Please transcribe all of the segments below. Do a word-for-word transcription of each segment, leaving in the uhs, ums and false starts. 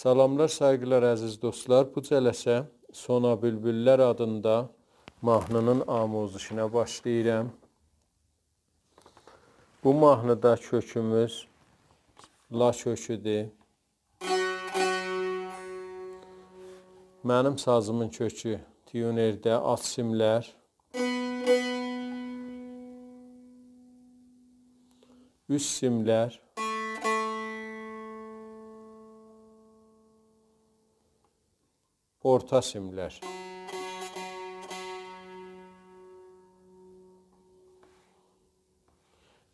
سلاملار، سایغیلار، عزیز دوستلار. بو جلسه سونا بولبوللر آدیندا ماهنی‌نین آموزشینه باشلاییرام. بو ماهنیدا کؤکوموز لا کؤکودور. منیم سازیمین کؤکو تیونرده آلت سیملر، اوست سیملر، اورتا سیملر.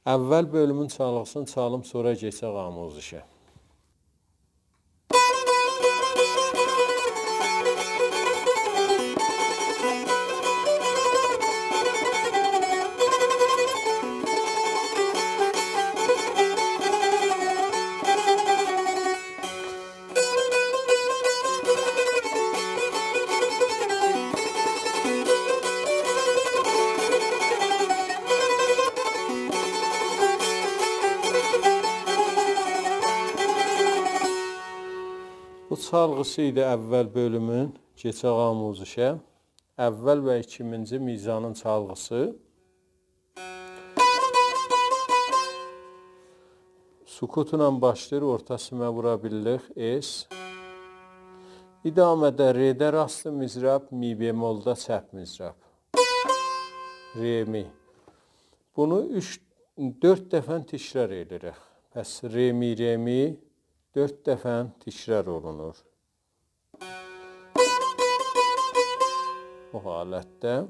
اول بؤلومون چالغیسینی چالیم، سونرا کئچک آموزشه. بو چالغیسی ایدی اول بؤلومون، کئچک آموزشه. اول و ایکیمینجی میزانین چالغیسی. سکوتلا باشلاییر، اورتا سیمه وورا بیلیریک، اس. ادامه‌ده رئده راست مضراب، می بمولدا چپ مضراب. ر، می. بونو اوچ، دؤرد دفعه تکرار ائدیریک. پس ر، می، ر، می دؤرد دفعه تکرار اولونور. بو حالتده.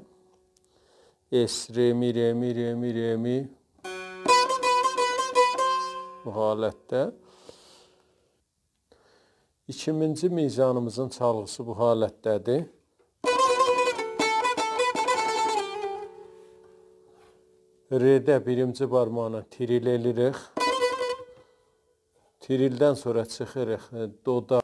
اس، ر، می، ر، می، ر، می، ر، می. بو حالتده. ایکیمینجی میزانیمیزین چالغیسی بو حالتده‌دیر. رئده بیرینجی بارماغینان تریل ائله‌ییریک. تریلدن سونرا چیخیریق، ائ، دودا